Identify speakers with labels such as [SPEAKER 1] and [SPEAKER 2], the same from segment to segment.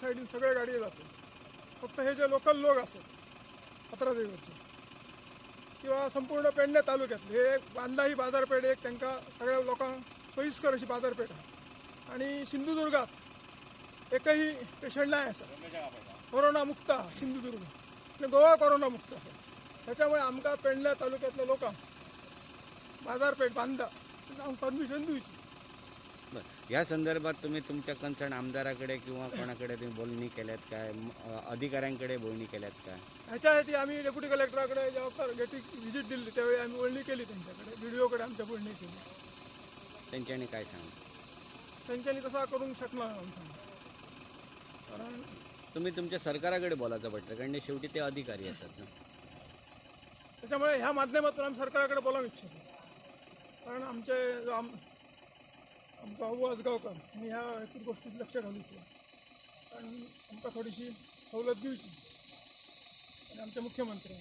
[SPEAKER 1] सायडीन सगळे गाडये जातात. फक्त हे जे लोकल लोक असत पत्रादेवीवरचे किंवा संपूर्ण पेडणे तालुक्यातले, हे एक बांदा ही बाजारपेठ एक तांकां सगळ्या लोकांक सोयीस्कर अशी बाजारपेठ आहा. आणि सिंधुदुर्गात एकही पेशंट नाही आसा. कोरोना मुक्त आहा सिंधुदुर्ग आणि गोवा कोरोना मुक्त आसा. त्याच्यामुळे आमकां पेडण्या तालुक्यातल्या लोकांक बाजारपेठ बांदा परमिशन दिवची.
[SPEAKER 2] बरं, ह्या संदर्भात तुम्ही तुमच्या कन्सर्न आमदाराकडे किंवा कोणाकडे तुम्ही बोलणी केल्यात काय? अधिकाऱ्यांकडे बोलणी केल्यात काय?
[SPEAKER 1] ह्याच्यासाठी आम्ही डेप्युटी कलेक्टराकडे जेव्हा गेटी व्हिजिट दिली त्यावेळी आम्ही बोलणी केली त्यांच्याकडे, बीडीओकडे आमच्या बोलणी केली.
[SPEAKER 2] त्यांच्यानी काय सांगितलं?
[SPEAKER 1] त्यांच्यानी तसा करूंक शकना म्हणून सांगलें, कारण
[SPEAKER 2] तुम्ही तुमच्या सरकाराकडे बोलायचं पडलं, कारण ते शेवटी ते अधिकारी असतात ना.
[SPEAKER 1] त्याच्यामुळे ह्या माध्यमातून आम्ही सरकाराकडे बोलावं इच्छितो, कारण आमचे जो आमचो अबू आजगावकर यांनी ह्या हेतून गोष्टीत लक्ष घालूचें, कारण आमकां थोडीशी सवलत दिवची आणि आमचे मुख्यमंत्री.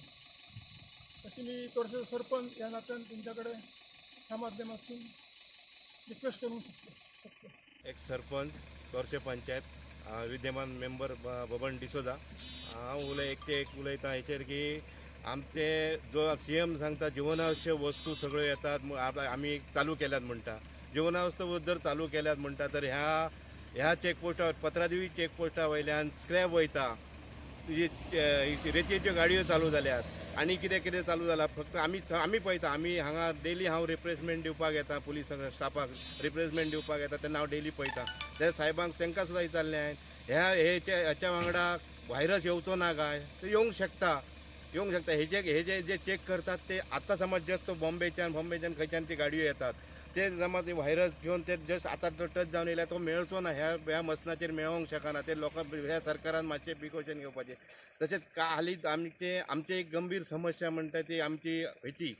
[SPEAKER 1] तशी मी थोडेसे सरपंच या नात्यान तुमच्याकडे ह्या माध्यमातून रिक्वेस्ट करूंक शकतो शकतो.
[SPEAKER 3] एक सरपंच, तोरशे पंचायत, विद्यमान मेंबर बबन डिसोजा. हांव उलय एक ते एक उलयता हेचेर की आमचे जो सी एम सांगता जीवनावश्यक वस्तू सगळ्यो येतात, आमी चालू केल्यात म्हणटा. जीवनावश्यक जर चालू केल्यात म्हणटा तर ह्या ह्या चॅकपोस्टार, पत्रादेवी चॅकपोस्टा वयल्यान स्क्रॅप वयता, रेतीच्यो गाडयो चालू जाल्यात आनी कितें कितें चालू जालां. फक्त आमी आमी पळयता, आमी हांगा डेली हांव रिप्लेसमेंट दिवपाक येता, पुलीस स्टाफाक रिप्लेसमेंट दिवपाक येता तेन्ना हांव डेली पळयता. त्या साहेबांक तांकां सुद्दां विचारलें हांवें, ह्या हेच्या हेच्या वांगडा व्हायरस येवचो ना काय? ते येवंक शकता, येवंक शकता. हेजे हेजे जे चॅक करतात ते आतां समज जस्ट तो बॉम्बेच्यान बॉम्बेच्यान खंयच्यान ती गाडयो येतात, ते समज व्हायरस घेवन ते जस्ट आतां तो टच जावन येयल्यार तो मेळचो ना, ह्या ह्या मसनाचेर मेळोंक शकना. ते लोकांक ह्या सरकारान मातशें प्रिकॉशन घेवपाचें. तशेंच हालींच आमचे आमचे एक गंभीर समस्या म्हणटा ती आमची हेची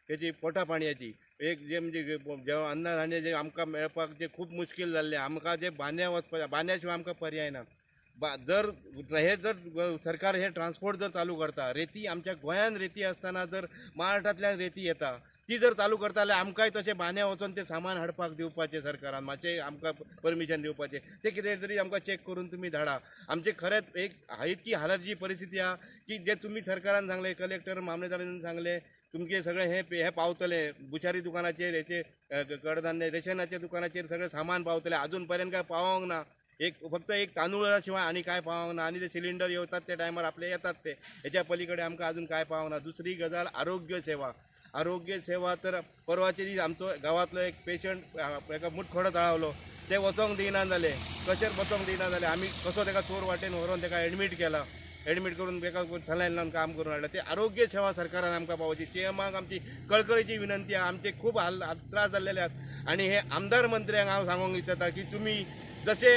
[SPEAKER 3] हेची पोटा पाणयाची एक जे म्हणजे जेवण अन्न धान्य जे आमकां मेळपाक जे खूब मुश्कील जाल्लें. आमकां जे बांद्या वचपा, बांद्या शिवाय आमकां पर्याय ना. जर हे जर सरकार हे ट्रान्सपोर्ट जर चालू करता, रेती आमच्या गोंयान रेती आसतना जर महाराष्ट्रांतल्यान रेती येता, ती जर चालू करता जाल्यार आमकांय तशें बांद्या वचोन तें सामान हाडपाक दिवपाचें सरकारान मातशें आमकां परमिशन दिवपाचें. तें कितें तरी आमकां चॅक करून तुमी धाडा. आमचें खरेंच एक इतकी हालत जी परिस्थिती आहा की जे तुमी सरकारान सांगलें, कलेक्टर मामलेदारान सांगलें, तुमचें सगळें हें हें पावतलें बुचारी दुकानाचेर, हेचे कडधान्य रेशनाच्या दुकानाचेर सगळें सामान पावतलें, अजून पर्यंत काय पावोंक ना. एक फक्त एक तांदूळा शिवाय आनी काय पावोंक ना. आनी ते सिलिंडर येतात ते टायमार आपले येतात ते, हेच्या पलीकडे आमकां अजून काय पावोंक ना. दुसरी गजाल आरोग्य सेवा. आरोग्य सेवा तर परवाचे दीस आमचो गांवांतलो एक पेशंट एका मुठखोडो चाळवलो, ते वचोंक दिना जाले, कशेंच वचोंक दिना जाले. आमी कसो ताका चोर वाटेन व्हरोन ताका एडमीट केला, एडमीट करून ताका सलायन लावन काम करून हाडला. ते आरोग्य सेवा सरकारान आमकां पावोवची. सी एमाक आमची कळकळीची विनंती आहा. आमचे खूब हाल त्रास जाल्लेले आहात. आनी हे आमदार मंत्र्यांक हांव सांगूंक इच्छिता की तुमी जशे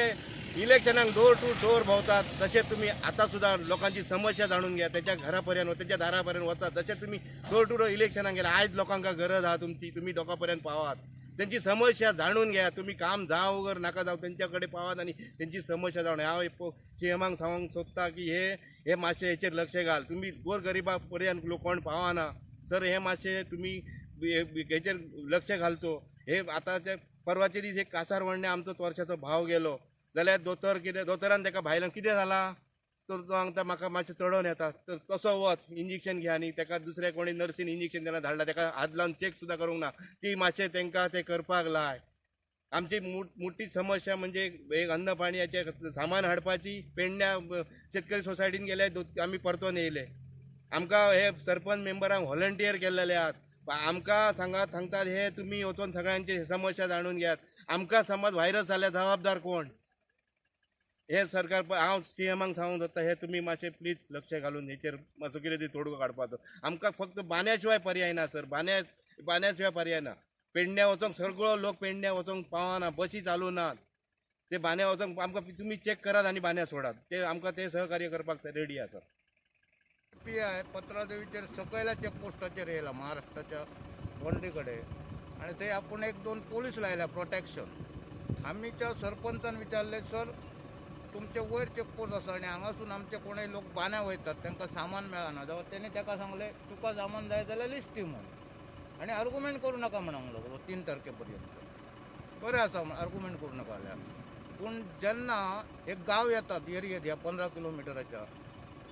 [SPEAKER 3] इलेक्शनाक डोर टू डोर भोंवतात तशें तुमी आतां सुद्दां लोकांची समस्या जाणून घ्या, त्याच्या घरा पर्यंत, त्याच्या दारा पर्यंत वचात. जशें तुमी डोर टू डोर इलेक्शनाक गेले, आयज लोकांक गरज आहा तुमची, तुमी लोकां पर्यंत पावात, त्यांची समस्या जाणून घ्या. तुमी काम जावं वगर नाका जावं, तेंच्या कडेन पावात आनी तेंची समस्या जाणून. हांव सी एमाक सांगूंक सोदता की हे हे मातशें हेचेर लक्ष घाल. तुमी गोर गरिबा पर्यंत लोक कोण पावना सर, हे मातशें तुमी हेचेर लक्ष घालचो. हे आतांचे परवाचे दीस एक कासार वडणे आमचो तोरशाचो भाव गेलो जाल्यार दोतोर कितें दोतोरान ताका भायल्यान कितें जालां तर तो सांगता म्हाका मातशें चडोवन येता, तर तसो वच इंजेक्शन घे. आनी ताका दुसऱ्या कोणी नर्सीन इंजेक्शन तेन्ना धाडला, ताका हात लावन चॅक सुद्दां करूंक ना. ती मातशें तांकां तें करपाक लाय. आमची मोठी समस्या म्हणजे एक अन्न पाणयाचें सामान हाडपाची. पेडण्या शेतकरी सोसायटीन गेले आमी परतोन येयले. आमकां हे सरपंच मेंबरांक व्हॉलंटियर केल्लेले आहात. आमकां सांगात सांगतात हे तुमी वचोन सगळ्यांची समस्या जाणून घेयात. आमकां समज व्हायरस जाल्यार जबाबदार कोण? हे सरकार हांव सी एमाक सांगूंक सोदता, हे तुमी मातशें प्लीज लक्ष घालून हेचेर मातसो कितें तरी तोडगो काडपाचो. आमकां फक्त बांद्या शिवाय पर्याय ना सर, बांद्या बांद्या शिवाय पर्याय ना. पेडण्या वचोंक सगळो लोक पेडण्या वचोंक पावना, बसी चालू नात. ते बांद्या वचोंक आमकां तुमी चॅक करात आनी बांद्या सोडात, ते आमकां ते सहकार्य करपाक रेडी आसा.
[SPEAKER 4] पी I पत्रादेवीचेर सकयल्या चेकपोस्टाचेर येयला महाराष्ट्राच्या बाउंड्री कडेन आनी थंय आपूण एक दोन पोलीस लायल्या प्रोटेक्शन. आमीच्या सरपंचान विचारलें, सर तुमचे वयर चेकपोस्ट आसा आनी हांगासून आमचे कोणूय लोक बांद्या वयतात, तांकां सामान मेळना. जाल्यार तेणी ताका सांगलें, तुका सामान जाय जाल्यार लिस्ट दी म्हूण आनी आर्गुमेंट करूं नाका म्हणूंक लागलो 3 तारखे पर्यंत. बरें आसा, आर्गुमेंट करूं नाका जाल्यार. पूण जेन्ना एक गांव येतात एरियेत ह्या 15 किलोमिटराच्या,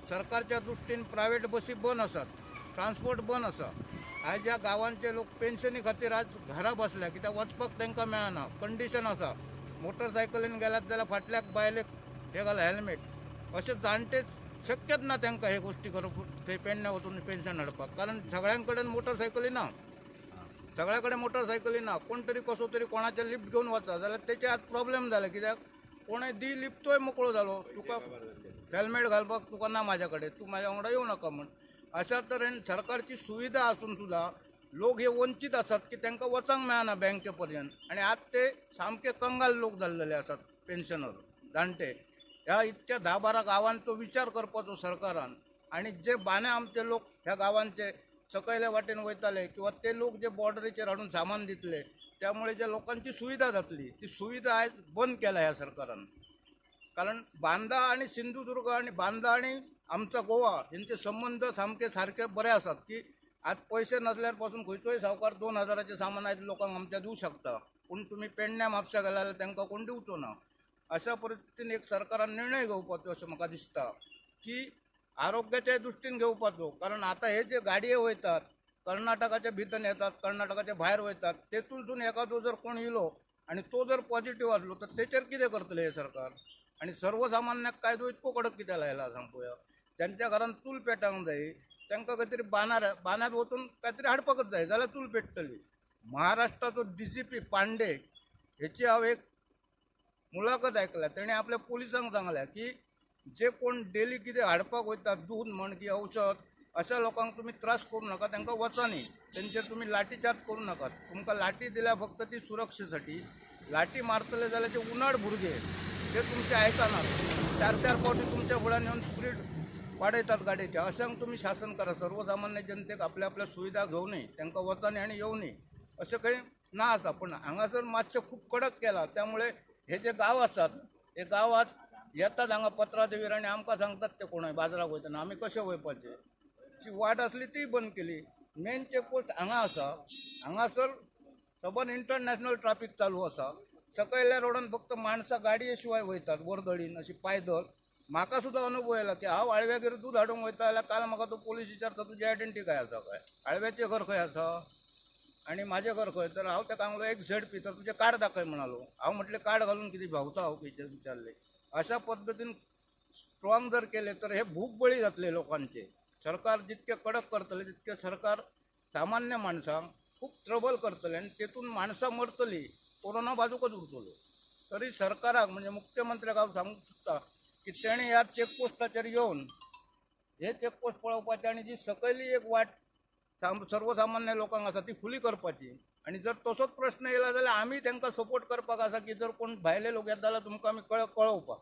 [SPEAKER 4] सरकारच्या दृश्टीन प्रायवेट बसी बंद आसात, ट्रान्सपोर्ट बंद आसा. आयज ह्या गांवांचे लोक पेन्शनी खातीर आज घरा बसल्या, कित्याक वचपाक तांकां मेळना. कंडिशन आसा, मोटरसायकलीन गेल्यात जाल्यार फाटल्याक बायलेक हे घाला हेल्मेट, अशें जाणटे शक्यच ना तांकां हे गोश्टी करप, थंय पेडण्या वचून पेन्शन हाडपाक, कारण सगळ्यां कडेन मोटरसायकली ना, सगळ्या कडेन मोटरसायकली ना. कोण तरी कसो तरी कोणाचे लिफ्ट घेवन वता जाल्यार तेचे आज प्रॉब्लेम जाले, कित्याक कोणय दी लिफ्ट तोय मोकळो जालो, तुका हेल्मेट घालपाक तुका ना माझ्या कडेन, तूं म्हाज्या वांगडा येवं नाका म्हण. अशा तरेन सरकारची सुविधा आसून सुद्दां लोक हे वंचीत आसात की तांकां वचोंक मेळना बँके पर्यंत. आनी आज ते सामके कंगाल लोक जाल्लेले आसात, पेन्शनर जाणटे. ह्या इतक्या 10-12 गांवांचो विचार करपाचो सरकारान. आनी जे बाने आमचे लोक ह्या गांवांचे सकयल्या वाटेन वयताले किंवा ते लोक जे बॉर्डरीचेर हाडून सामान दितले, त्यामुळे ज्या लोकांची सुविधा जातली ती सुविधा आयज बंद केल्या ह्या सरकारान. कारण बांदा आणि सिंधुदुर्ग आणि बांदा आणि आमचा गोवा हेंचे संबंध सामके सारके बरे आसात की आज पयशे नसल्यार पासून खंयचोय सावकार 2000 सामान आयज लोकांक आमच्या दिवं शकता, पूण तुमी पेडण्या म्हापशा गेल्या जाल्यार तांकां कोण दिवचो ना. अशा परिस्थितीन एक सरकारान निर्णय घेवपाचो अशें म्हाका दिसता की आरोग्याच्या दृश्टीन घेवपाचो. कारण आतां हे जे गाडये वयतात कर्नाटकाच्या भितर येतात, कर्नाटकाच्या भायर वयतात, तेतूनसून एखादो जर कोण येयलो आनी तो जर पॉझिटिव्ह आसलो तर तेचेर कितें करतले हे सरकार? आनी सर्वसामान्याक कायदो इतको कडक कित्याक लायला सांग पळोवया. ज्यांच्या घरान चूल पेटांक जाय तांकां खंय तरी बांदार वचून कांय तरी हाडपाकच जाय जाल्यार चूल पेट्टली. महाराष्ट्राचो DGP Pandey हेची हांव एक मुलाखत आयकल्या, तेणें आपल्या पुलिसांक सांगल्या की जे कोण डेली कितें हाडपाक वयता दूद म्हण की औषध, अशा लोकांक तुमी त्रास करूं नाका, तांकां वचानी, तेंचेर तुमी लाठी चार्ज करूं नाकात. तुमकां लाठी दिल्या फक्त ती सुरक्षेसाठी. लाठी मारतले जाल्यार ते उनाड भुरगे ते तुमचे आयकनात, 4-4 फावटी तुमच्या फुड्यान येवन स्पीड वाडयतात गाडयेचे. अशांक तुमी शासन करा. सर्वसामान्य जनतेक आपल्या आपल्या सुविधा घेवनय तांकां वचानी आनी येवनय अशें खंय ना आसा. पूण हांगासर मातशें खूब कडक केला, त्यामुळे हे जे गांव आसात हे गांवात येतात हांगा पत्रादेवीर आनी आमकां सांगतात ते कोणय बाजाराक वयतना आमी कशें वयपाचें. जी वाट आसली ती बंद केली. मेन चॅकपोस्ट हांगा आसा, हांगासर सबंद इंटरनॅशनल ट्राफीक चालू आसा. सकयल्या रोडान फक्त माणसां गाडये शिवाय वयतात वर्दळीन अशी पायदल. म्हाका सुद्दां अनुभव येयला की हांव आळव्यागेर दूद हाडूंक वयता जाल्यार काल म्हाका तो पोलीस विचारता तुजी आयडेंटिटी काय आसा, काय आळव्याचें घर खंय आसा आनी म्हाजें घर खंय, तर हांव ताका सांगलो एक झेडपी, तर तुजें कार्ड दाखय म्हणालो. हांव म्हटलें कार्ड घालून कितें भोंवता हांव खंयचें विचारलें. अशा पद्दतीन स्ट्रॉंग जर केले तर हे भूक बळी जातले लोकांचे. सरकार जितके कडक करतले तितके सरकार सामान्य माणसांक खूब ट्रबल करतले आनी तेतून माणसां मरतली, कोरोना बाजूकच उरतलो. तरी सरकाराक म्हणजे मुख्यमंत्र्याक हांव सांगूंक सोदता की तेणें ह्या चॅकपोस्टाचेर येवन हे चॅकपोस्ट पळोवपाचे आनी जी सकयली एक वाट सर्वसामान्य लोकांक आसा ती खुली करपाची. आनी जर तसोच प्रश्न येयला जाल्यार आमी तांकां सपोर्ट करपाक आसा की जर कोण भायले लोक येता जाल्यार तुमकां आमी कळोवपाक.